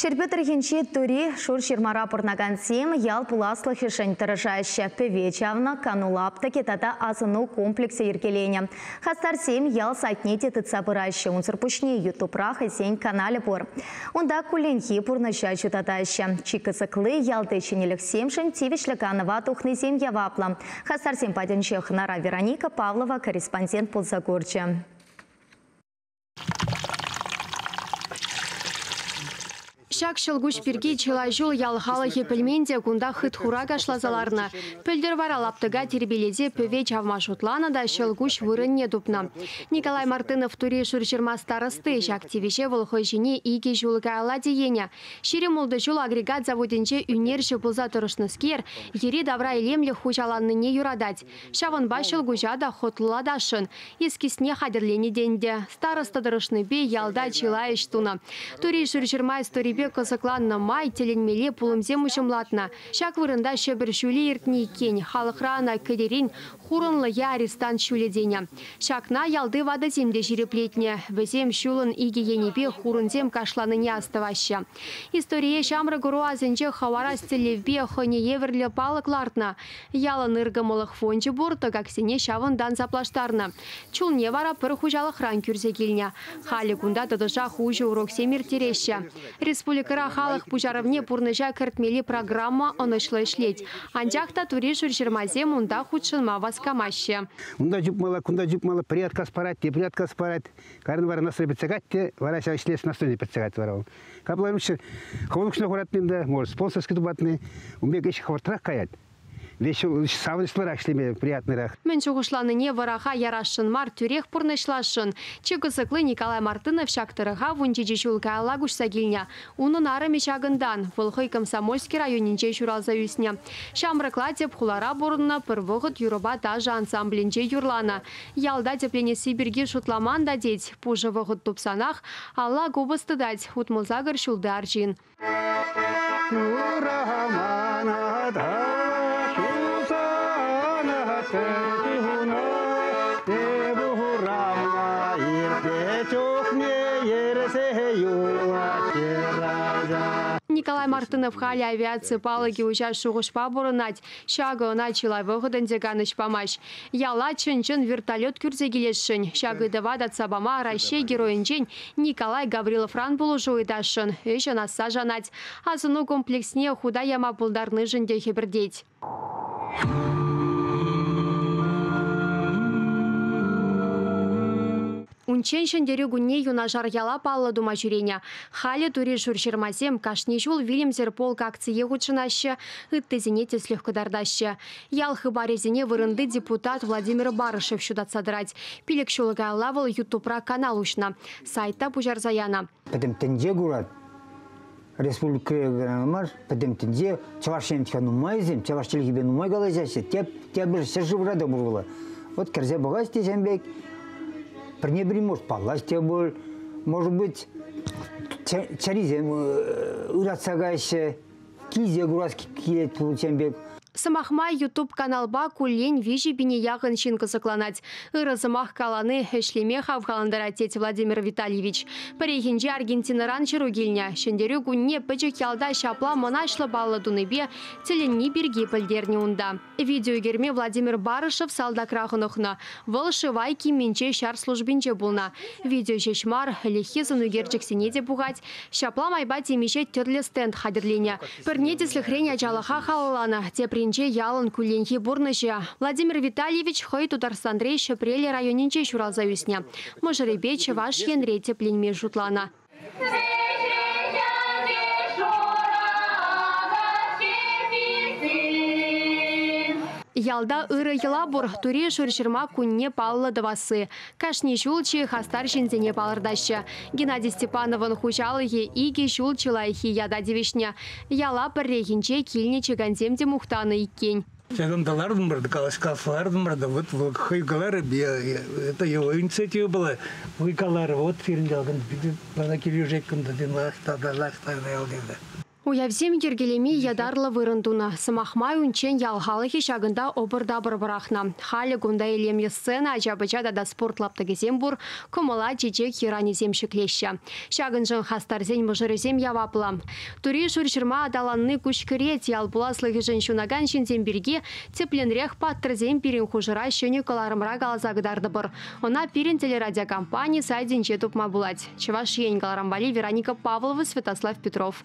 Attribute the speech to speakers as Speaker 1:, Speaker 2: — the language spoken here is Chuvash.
Speaker 1: Ҫӗрпӳ тӑрӑхӗнчи Тури Шурҫырмара пурӑнакансем ял пуласлӑхӗшӗн тӑрӑшаҫҫӗ. Пӗве чавнӑ, кану лаптӑкӗ тата асӑну комплексӗ йӗркеленӗ. Хастарсем ял сайтне те тытса пыраҫҫӗ. Унсӑр пуҫне Ютубра хӑйсен каналӗ пур. Унта кулленхи пурнӑҫа ҫутатаҫҫӗ. Чи кӑсӑкли ялти ҫӗнӗлӗхсемшӗн тивӗҫлӗ канӑва тухнисем яваплӑ. Хастарсем патӗнче хӑнара Вероника Павлова корреспондент пулса курчӗ.
Speaker 2: Ҫак ҫӑлкуҫ пирки чылай ҫул ял халӑхӗ пӗлмен те кунта хыт-хура кашласа ларнӑ. Пӗлтӗр вара лаптӑка тирпейлесе пӗве чавма шутланӑ та ҫӑлкуҫ вырӑнне тупнӑ. Николай Мартынов Тури Шурҫырма старости ҫак тивӗҫе вӑл хӑй ҫине 2 ҫул каялла тиенӗ. 26 ҫул агрегат заводӗнче ӳнерҫӗ пулса тӑрӑшнӑскер йӗри-тавра илемлӗх хуҫаланнине юратать. Ҫавӑнпа ҫӑлкуҫа та хӑтлӑлатасшӑн. Эскизне хатӗрленӗ те ӗнтӗ. Староста тӑрӑшнипе ялта чылай ӗҫ тунӑ. Тури Шурҫырма историпе кӑсӑкланнӑ май тӗлӗнмелле пулӑмсем уҫӑмлатнӑ. Ҫак вырӑнта Ҫӗпӗр ҫулӗ иртнӗ иккен. Халӑхра ӑна кӗтерин хурӑнлӑ е арестант ҫулӗ тенӗ. Ҫакна ялти ватӑсем те ҫирӗплетнӗ. Вӗсем ҫулӑн икӗ енӗпе хурӑнсем кашланине астӑваҫҫӗ. Историе ҫамрӑк ӑру асӗнче хӑварас тӗллевпе хӑйне евӗрлӗ палӑк лартнӑ. Ялӑн ыркӑмӑлӑх фончӗ пур, тӑкаксене ҫавӑнтан саплаштарнӑ. Чулне вара пӗр хуҫалӑхран кӳрсе килнӗ. Халӗ кунта тӑтӑшах уҫӑ уроксем ирттереҫҫӗ. Республикӑра халӑх пуҫарӑвне пурнӑҫа кӗртмелли программа ӑнӑҫлӑ ӗҫлет. Анчах та Тури Шурҫырмасем унта хутшӑнма васкамаҫҫӗ.
Speaker 3: Унта чупмалла, кунта чупмалла, пӗри отказ парать, тепри отказ парать. Кайран вара настрой пӗтсе кать те, вара ҫав ӗҫлес настроени пӗтсе кать вара вӑл. Капла хӑвӑн хуратнин да, может, спонсорский тупатни, ун пек ӗҫ хӑвӑртрах каять. Савӑнӑҫлӑрах ӗҫлеме приятнӑрах.
Speaker 2: Мӗн шухӑшланине вӑраха ярасшӑн мар, тӳрех пурнӑҫласшӑн. Чи кӑсӑкли Николай Мартынов ҫак тӑрӑха 17 ҫул каялла куҫса килнӗ. Унӑн арӑмӗ ҫакӑнтан, вӑл хӑй Комсомольски районӗнче ҫуралса ӳснӗ. Ҫамрӑкла тӗп хулара пурӑннӑ, пӗр вӑхӑт юрӑпа ташӑ ансамблӗнче юрланӑ. Ялта тӗпленесси пирки шутламан та тет. Пушӑ вӑхӑт тупсанах алла купӑс тытать, 68 ҫулти арҫын. Николай Мартынов халӗ авиаци палӑкӗ уҫас шухӑшпа пурӑнать. Ҫакӑ ӑна чылай вӑхӑт ӗнтӗ канӑҫ памасть. Яла чӑн-чӑн вертолет кӳрсе килесшӗн. Ҫак ыйтӑва татса пама Раҫҫей геройӗнчен Николай Гавриловран пулӑшу ыйтасшӑн. Ӗҫ ӑнасса шанать. Асӑну комплексне хута яма пултарнишӗн те хӗпӗртет. Унччен Ҫӗнтерӳ кунне юнашар яла паллӑ тума ҫӳренӗ. Халӗ Тури Шурҫырмасем кашни ҫул вилӗмсӗр полк акцие хутшӑнаҫҫӗ, ыттисене тӗслӗх кӑтартаҫҫӗ. Ял хыпарӗсене вырӑнти депутат Владимир Барышев ҫутатса тӑрать. 5 ҫул каялла вӑл Ютубра канал уҫнӑ. Сайта пуҫарса янӑ.
Speaker 4: Пӗтӗм тӗнче курать. Республикӑра мар, пӗтӗм тӗнче чӑваш енче нумайсем, чӑваш чӗлхипе нумай калаҫаҫҫӗ. Тепӗр ҫӗршывра та пур вӑл. Вот кӗрсе пӑхас тесен пек, пӗрне-пӗри может паллас те пуль, может быть, чӗрисем ыратса каяҫҫӗ, килсе курас килет пулчен пек.
Speaker 2: Сӑмах май, Ютуб каналпа куллен 3 пине яхӑн ҫын кӑсӑкланать. Ырӑ сӑмах калани ӗҫлеме хавхалантарать, тет Владимир Витальевич. Пӗррехинче Аргентинӑран ҫыру килнӗ. Ҫӗнтерӳ кунне пӗчӗк ялта ҫапла мӑнаҫлӑ паллӑ тунипе тӗлӗнни пирки пӗлтернӗ унта. Видео ӳкерме Владимир Барышев салтакра хӑнӑхнӑ. Вӑл шывай кимминче ҫар службинче пулнӑ. Видео ҫеҫ мар, ӗлӗкхи сӑн ӳкерчӗксене те пухать. Ҫапла майпа темиҫе тӗрлӗ стенд хатӗрленӗ. Пӗрне тӗслӗхрен ачалӑха халалланӑ, тепринче ялӑн кулленхи пурнӑҫӗ. Владимир Витальевич хӑй Тутарстанри Ҫӗпрел районӗнче ҫуралса ӳснӗ. Мӑшӑрӗпе Чӑваш Енре тӗпленме шутланӑ. Ялта ырӑ йӑла пур, Тури Шурҫырма кунне паллӑ тӑвасси. Кашни ҫул чи хастар ҫынсене палӑртаҫҫӗ. Геннадий Степановӑн хуҫалӑхӗ 2 ҫул чылайхи ята тивӗҫнӗ. Яла пӗррехинче килнӗ чикансем те мухтанӑ иккен.
Speaker 5: Ҫакӑнта лартӑмӑр, калаҫкаласа лартӑмӑр та, вот вӑл хӑй каларӗ, это его инициатива была. Вы каларӗ, вот сирӗн ялтан питӗ мана килӗшет кунта, тен, лайӑх та, лайӑх та ял тесе.
Speaker 2: Уявсем йӗркелеме ятарлӑ вырӑн тунӑ. Сӑмах май, унччен ял халӑхӗ ҫакӑнта ӑпӑр-тапӑр пӑрахнӑ. Халӗ кунта илемлӗ сцена, ача-пӑча тата спорт лаптӑкӗсем пур, кӑмӑла чечек йӑранӗсем ҫӗклеҫҫӗ. Ҫакӑншӑн хастарсен мӑшӑрӗсем яваплӑ. Тури Шурҫырма аталанни куҫкӗрет. Ял пуласлӑхӗшӗн ҫунакан ҫынсем пирки тӗплӗнрех «Паттӑрсем пирӗн хушӑра» ҫӗнӗ кӑларӑмра каласа кӑтартӑпӑр. Ӑна пирӗн телерадиокомпани сайтӗнче тупма пулать. Чӑваш Ен кӑларӑм валли Вероника Павлова, Святослав Петров.